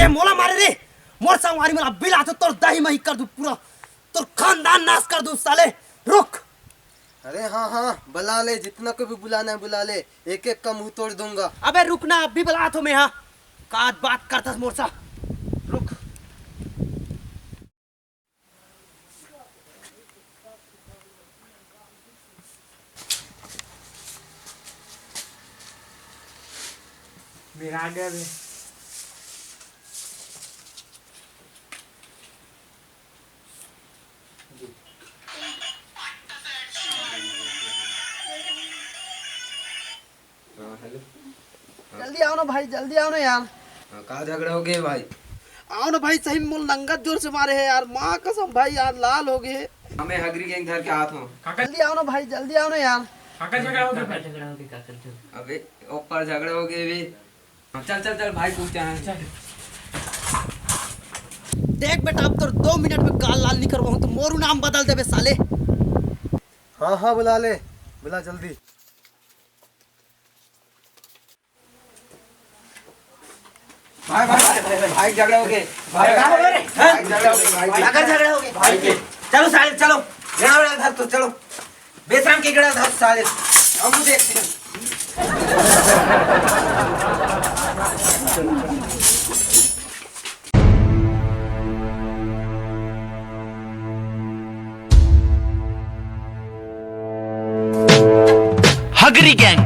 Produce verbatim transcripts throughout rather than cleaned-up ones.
ए, मोला मारे रे, मोर संगवारी मन, अभी लाथों तोर दही मही कर दूं पूरा, तोर खानदान नाश कर दूं साले। रुक। अरे हाँ हाँ, बुला ले, जितना को भी बुलाना है बुला ले, एक एक का मुंह तोड़ दूंगा। अबे रुक ना, अभी बुलाथों मैं। हाँ, का बात करथस मोर सा, रुक। मेरा आ गया बे। हाँ, हेलो। हाँ। जल्दी आओ ना भाई, जल्दी आओ ना यार। हाँ, का झगड़ा हो गया भाई? आओ ना भाई, सही में मोला लंगत जोर से मारे हे यार, माँ कसम भाई यार, लाल हो गए। हाँ, मैं हगरी गैंग धर के आत हूँ। जल्दी आओ ना भाई, जल्दी आओ ना यार। काकर झगड़ा हो गया भाई? अबे ऊपर झगड़ा हो गया बे। हाँ, चल चल चल भाई, पूछते हैं, चल। देख बेटा, अब तोर दो मिनट में गाल लाल नहीं करवाऊँ तो मोरू नाम बदल देबे साले। हाँ हाँ, बुला ले, बुला जल्दी। भाई, भाई, भाई, भाई, भाई, झगड़ा हो गया। भाई, का हो गया रे? भाई, झगड़ा हो गया, भाई। अगर झगड़ा हो गया। भाई के। चलो साले, चलो। गड़ा वड़ा धर तो, चलो। बेशरम के गड़ा धर साले। हम देखते हैं। हगरी गैंग।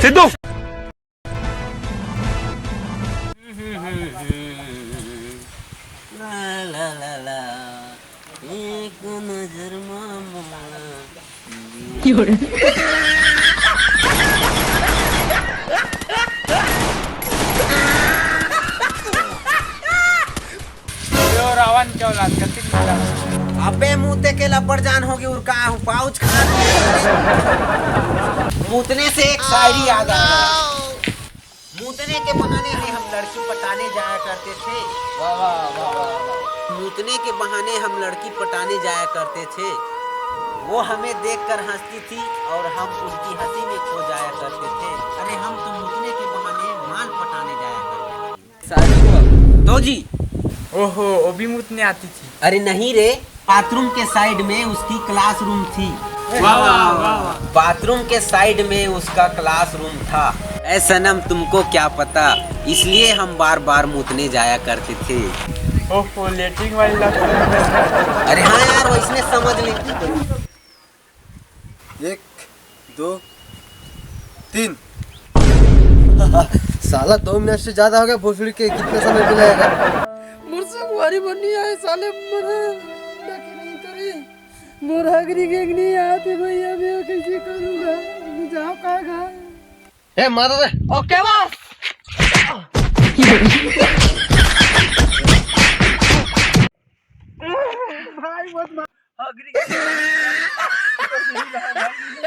सिद्धू। ला, ला, ला, ला। एक नजर मा मोला। यो रावण के औलाद, कतिक मिला? अबे मूते के लब्बड़ जान होगी और का हूँ, पाउच खा। मूतने से एक शायरी याद आ गया। मूतने के बहाने ही हम लड़की पटाने जाया करते थे। वाह, वाह, वाह, वाह, वाह। मूतने के बहाने हम लड़की पटाने जाया करते थे। वो हमें देखकर हंसती थी और हम उनकी हंसी में खो जाया करते थे। अरे, हम तो मूतने के बहाने माल पटाने जाया करते थे। साधु। दो जी। ओहो, वो भी मूतने आती थी। अरे नहीं रे, बाथरूम के साइड में उसकी क्लासरूम थी। वाह, वाह, वाह, वाह। बाथरूम के साइड में उसका क्लासरूम था। ऐ सनम, तुमको क्या पता, इसलिए हम बार बार मूतने जाया करते थे। ओहो, लेटरिन वाली लड़की। अरे हाँ यार, वैसने समझ ले। एक, दो, तीन। साला, दो मिनट से ज्यादा हो गया भोसड़ी के, कितना समय बुलाएगा? मोर संगवारी बनी आए साले, मर। मोर हगरी गैंग नहीं आते भैया, मैं कैसे करूँगा? जाओ कहाँ गा? ए, मारो रे। ओके बॉस। भाई, मत मार। हगरी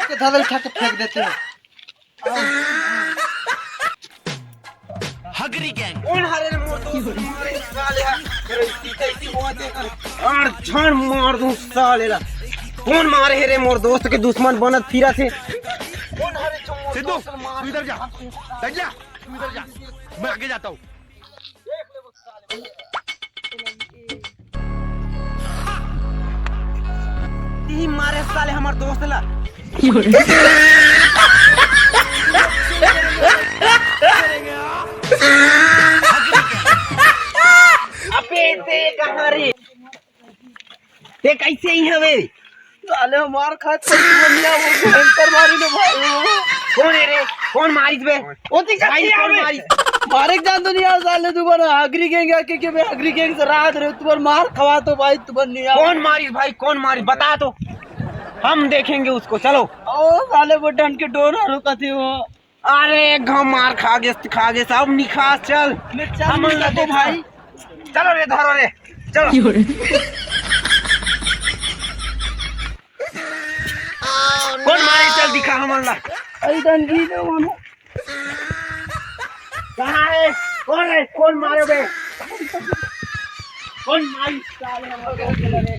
के धारा उठा के फेंक देते हैं। हगरी गैंग। कौन हरे रे मोर दोस्त? मारे साले हा। तेरे सीधा इसी हुआ थे। आड़ झाड़ मार दूं साले ला। कौन मारे हे रे मोर दोस्त के दुश्मन बनत फिरा थे? कौन हरे जो मोर सिद्धू, दोस्त मार तू इधर जा। हट जा। तू इधर जा। मैं आगे जाता हूँ। तीन मारे साले हमर दोस्त ला। अबे ते कहाँ रे? ते कैसे ही हवे? साले मार खात से दुनिया वो भयंकर मारी ने भाई। कौन है रे? कौन मारिस बे? ओती भाई, कौन मारिस? मारे जान दुनिया साले, तुम्हारा हगरी गैंग आके के मैं हगरी गैंग से रात रे, तुम्हारा मार खवा तो भाई, तुम्हारा निया। कौन मारिस भाई? कौन मारिस? बता तो, हम देखेंगे उसको। चलो। ओ साले, वो डन के डोर रुका थी वो। अरे, घम मार खा गे, खा गे, सब निकास, चल। मैं चल हमन नहीं ला सकता देखा। भाई। चलो रे, धरो रे, चलो। कौन मारे, चल दिखा हमन ला। अरे, डंडी दे वो ना। कहाँ है? कौन है? कौन मारे बे? कौन मारी?